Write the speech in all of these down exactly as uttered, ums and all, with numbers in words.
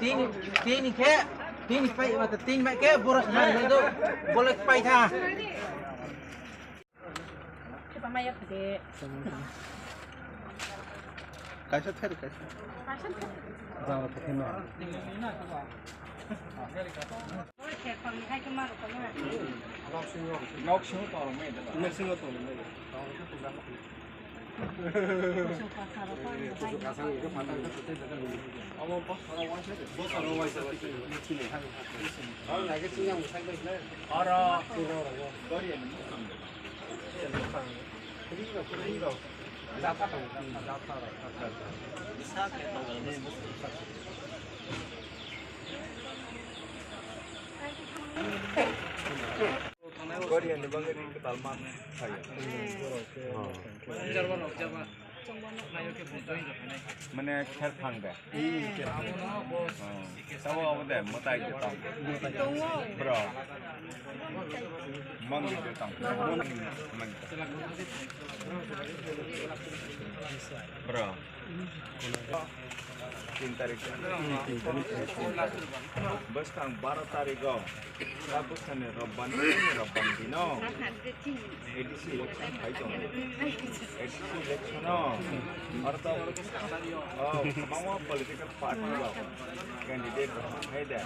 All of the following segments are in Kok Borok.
Tini, tini khe, tini pai, mata tini mai khe, borok sana rinai do, boleh pai tha. Kaisa theri, kaisa. Jang rok theri na. Nok singo tong mai da. Nok singo tong mai da. Koreani bagwi ring kwtal ma phaio. Mane kher thang de. Tabo abo de mwtai de tang. Bro. Mang de tang. Bro. Tin tarik. Bwskang baro tarigo. Tabuk sani Robbani, Robbani dino. A D C election khai tongo. A D C election o. Aro to, oh, kwbangma political party rok candidate rok hai de.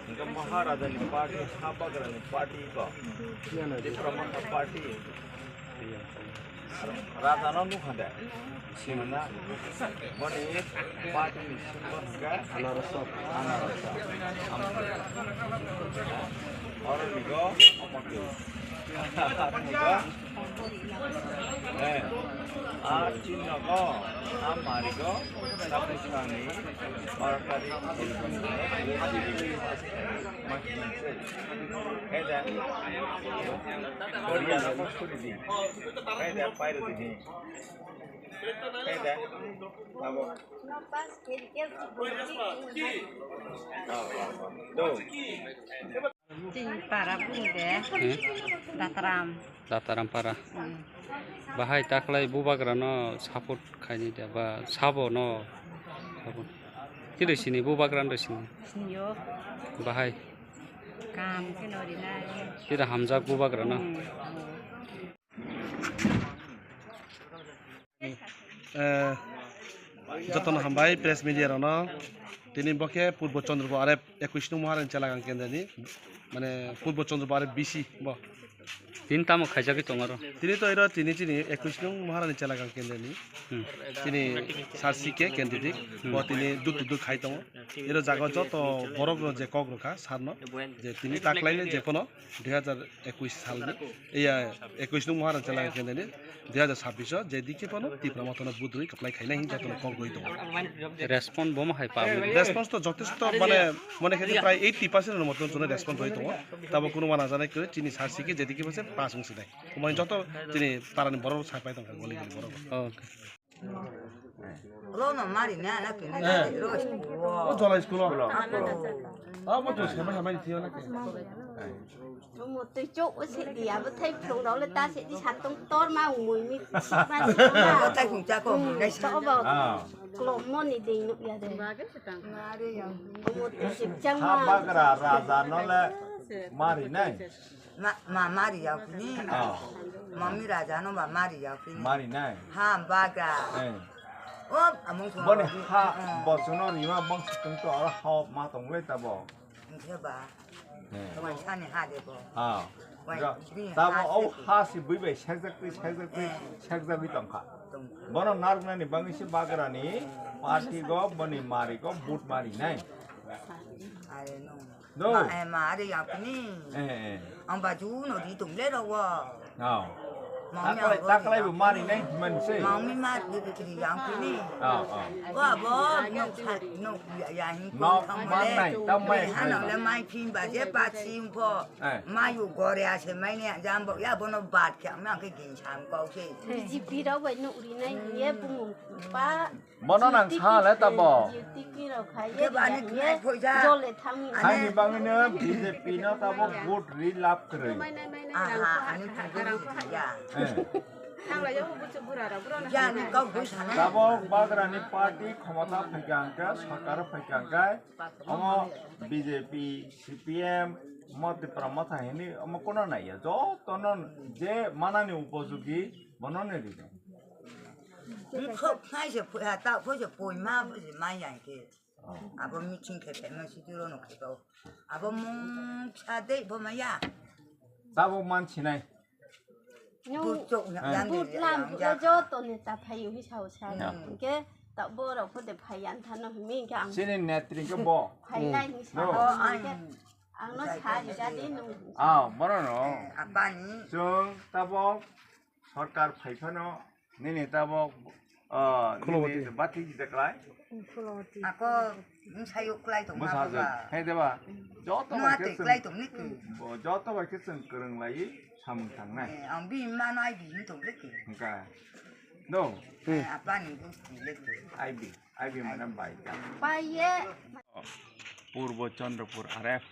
Hwnkhe Maharaja ni party, Habagra ni party ko. Tipra Motha party. Raja no nukha de? Simna. Boni party ni symbol hwnkhe anarasa. Anarasa. Oro nigo omo khe. Nigo. Eh. A chinno go. A marigo. Tabuk sani. Oro tari. Ede. Korea no suri di. Ede, pairo di. Ede. Abo. Do. Chini para bung de. Hmm? Dataram. Dataram para. Hmm. Bahai taklai bubagra no support khaini de ba sabo no. Sabo. Kiri sini bubagra no sini. Sini yo. Bahai. Kam khe no rinai. Tira hamjak bubagra no. Hmm. Eh, jotono hambai press media rokno. Tini bo khe Purbo Chandrapur R F ekwis nung Maharani Chelagang Kendra ni, mane Purbo Chandrapur R F B C bo. Tini tamo khaijagwi tongo aro? Tini to iro tini chini ekwis nung Maharani Chelagang Kendra ni. Hmm. Tini sar C K candidate. Hmm. Bo tini duk duk khai tongo. Iro jaga joto borok rok je kok rwkha sar no, je tini taklaini je pono dui hajar ekwis salni, iya, ekwis nung Maharani Chelagang Kendra ni dui hajar sabbish o je dikhe pono Tipra Motha no budrui kwplai khainai hin jotono kok rwi tongo. Response bo ma hai pa? Response to jotesto, mane, mone khe prai eighty percent no motom jono response rwi tongo. Tabo kuno wana janai kwrwi chini sar C K je dikhe percent pass wng sinai. Kumani joto chini parani borok rok sai pai tongkha, goli goli borok rok. Okay. Rono mari na na kini na ro school. O jola school o. Abo to sema hamai tiyo na ke. Mo tei chok o se di abo thai phlong rok le ta se di satong tor ma umui mi sik ma sik ma. Abo thai khung cha ko mo nai sa. Chok bo. Ah. Klom mo ni ding nuk ya de. Mo tei sik chang ma. Habagra raja no le mari nai. Ma, ma, mari yaw kini. Ah. Mami raja no ba mari yaw kini. Mari nai. Ha, baga. Eh. O, among so. Boni ha, eh, bosono rima bang sikung to aro ha ma tong le tabo. Nse ba. Eh. Wan sani ha de bo. Ah. Wan, ja, bini tabo ha o se ha si bui bai sekjak twi, sekjak twi, eh, sekjak twi tong kha. Tong kha. Bono narwknani bangwi se bagrani party go, boni mari go, vote mari nai. Are no. No. Ma, eh, ma, are yang kuni. Eh, eh. Ang baju no di tung le ro wo. Oh. Mami taklai, ang taklai bo mari nai man se. Mami ma di di di yang kuni. Oh, oh. Wa bo no sa no ya ya hin ko tham le. Nai tam mai. Ha no le mai phin ba je pa chim po. Eh. Ma yu gore a se mai ne jam bo ya bo no bat kya ma ke gin cham ko se. B J P rok bai no uri nai ye bumung pa. Bono nang sa le tabo. Duty kiro khai ye. Ke bani ye khai phoja. Jole thang. Ani bangino B J P no tabo vote ri lap kwrwi. Aha, ani thangwi ya. Eh. Thanglaio buchuk burara, burano Yani kok bui sana. Tabok bagrani party khomota phaikha hwnkhe, sarkar phaikha hwnkhe, omo B J P, C P M, omo Tipra Motha hini, omo kono naiya. Jotono je manani upojogi, bono ni rino. Bwkhok khnai se phuya, ta phu se pui ma, phu se ma yang ke. Oh. Abo meeting khe khe ma si duro no khe to. Abo mung sa de bo ma ya. Tabok man sinai. Nung Buchuk nya Ah. yan But de lam yang buka ya. Joto neta phayu hi sao sa. Hmm. Hingke ta borok pho de phai yan thano himi hingke ang Sini netri ke bo. Phai nai ni sa No. Oh, ang. Hingke ang no sa di jadi nung. Ah, bono no. Eh, abani. Chwng tabok sarkar phai phano nini tabok, ah, Khulumati. Nini bati jita klai. Ako msayuk klai tong Bwsa ma jwk. Ba. Hai deba. Joto No bai ate khe klai chwng, tong ni ki. Bo joto bai khe chwng kwrwng lai samung tangnai. Eh, ang bi ma nai bi ni tong le ki. Hwnkha. No. Eh, apa ni bu ki le ki. I B. I B mana bai ka. Bai ye. Purbo Chandrapur R F.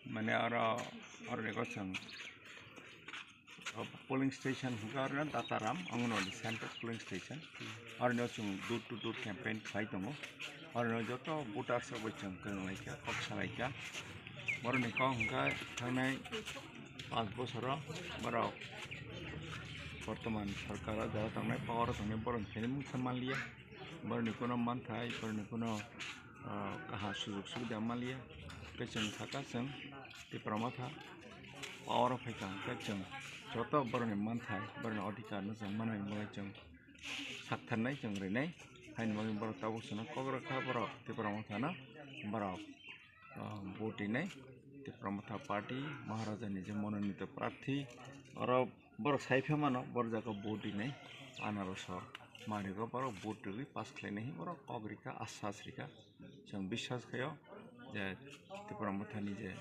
Mane oro, oro ni gosong. O polling station hwnkhe oro Dataram, Anganwadi Center polling station. Oro no chwng door to door campaign khlai tongo. Oro no joto voters rok bai chwng kwrwng lai kha, kok sa lai kha. Borok ni kok hwnkhe thangnai panch bosoro borok bortoman sarkar o jora tongnai, power o tongnai borok ni thani mungsa manliya. Borok ni kuno manthai, borok ni kuno, ah, kaha sujok subida manliya. Tei chwng saka chwng Tipra Motha power o phaikha hwnkhe chwng joto borokni manthai, borokni adhikar no chwng manwi mwnai chwng saktharnai chwng rinai. Haini bagwi borok tabuk chwngno kok rwkha borok Tipra Motha no borok, ah, vote rinai. Tipra Motha party Maharaja ni je mononito prarthi oro borok sai phaimano borok jaga vote rinai. Anaroso marigo borok vote rwgwi pass khlainai hinwi borok kok rikha, asas rikha. Chwng biswas khaio je Tipra Mothani je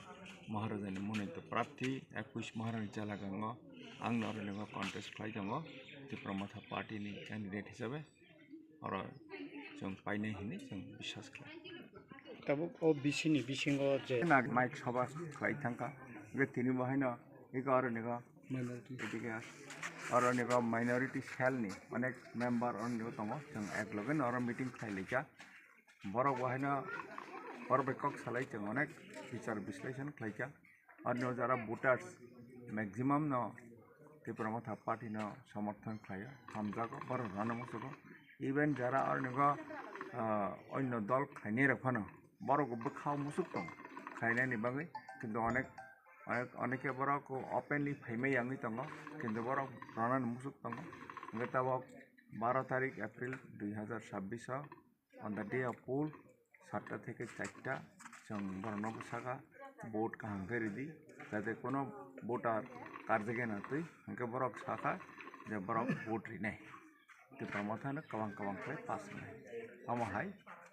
Maharajani monito prarthi ekush Maharani Chalagango ang norwego contest khlai tongo Tipra Motha party ni candidate hisabe, oro chwng painai hinwi chwng biswas khlai. Tabuk o B C ni bisingo je Mike soba khlai thangkha, hwnkhe tini bo haino eko oro nigo Minority. Gotike oro nigo minority cell ni onek member oro nigo tongo, chwng ek loge no oro meeting khlai laikha. Borok bo haino borok bai kok salai chwng onek bichar bisleshon khlaikha. Oro jara voters maximum no Tipra Motha party no somorthon khlaio, hamjago, borok rano musugo. Even jara oro nigo, ah, onno dol khainai rok phano borok bo bwkha o musuk tongo khainani bagwi, kintu onek, onek, oneke borok openly phaimai yangwi tongo, kintu borok ronani musuk tongo. Hwnkhe tabok baro tarik April dui hazar sabbish o on the day of poll satta theke charta chwng borokno bwsaka vote kaham khe ridi, jate kuno voter karjagena twi hwnkhe borok sakha je borok vote rinai. Tipra Mothano kwbang kwbang khlai pass wngnai. Omo hai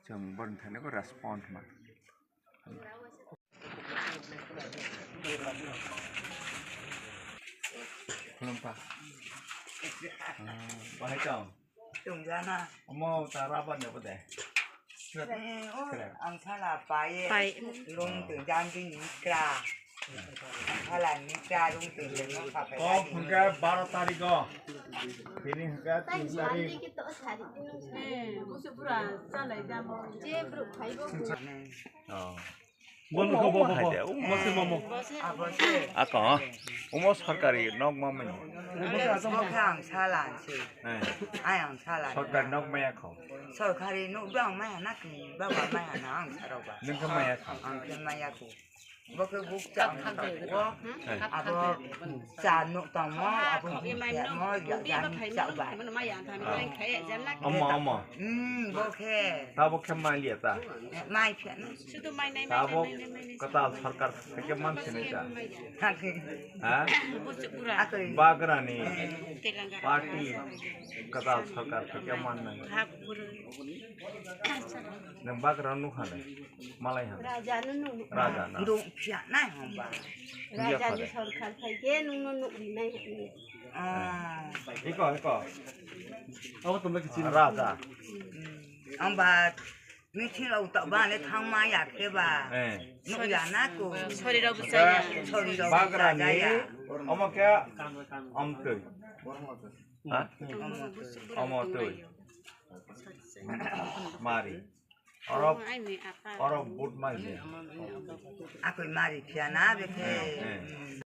chwng borokni thani bo respond man. Khulumkha. Ah, bahai tong. Tong jana. Omo ta rubber ni obo de. Eh, oh, Kre. Ang sala paye. Pai. Long tong jang ding ni kra. Ang sala ni kra long tong jang no pa pa. Kok hwnkhe baro tarikh o. Tini hwnkhe tin tarikh. Eh, busu pura chalai jamo. Je bru phaibo. Oh. Bol ko bo bo bo. Haide, um. Mose momo. Ako, ha? Umo sarkari nok mamani. Ang salan se. Eh. Ai ang salan. Sarkari nok maya kho. Sarkari nok bang maya na ki, baba maya na ang sarok ba. Nung khe maya kho. Ang khe maya kho. Bo khe buk cha ang sarok. Eh. Abo cha nok tang mo, abo buk cha mo, ya jani cha ba. Omo, omo. Hmm, bo khe. Tabo khe mai liya ta. Mai khe na. Tabok kwtal sarkar theke man sinai ta. Ha? Bagrani party kwtal sarkar theke man nai. Nwng bagra nukha nai, malai ha. Raja no nukha. Raja na. Dong phiya nai hamba. Raja ni sarkar thai ke nung no nuk ri nai. Ah. Iko, iko. Abo tumba kiching. Raja. Hmm. Amba Meeting rok tabuk ani thangma ya khe ba. Eh. Nuk ya na ko. Sori rok bwchaya. Sori rok Bagrani bwchaya. Omo khe amtwi. Ha? Omo twi. Mari. Oro, oro but mai. Akoi mari phiya na bekhe. Eh, eh.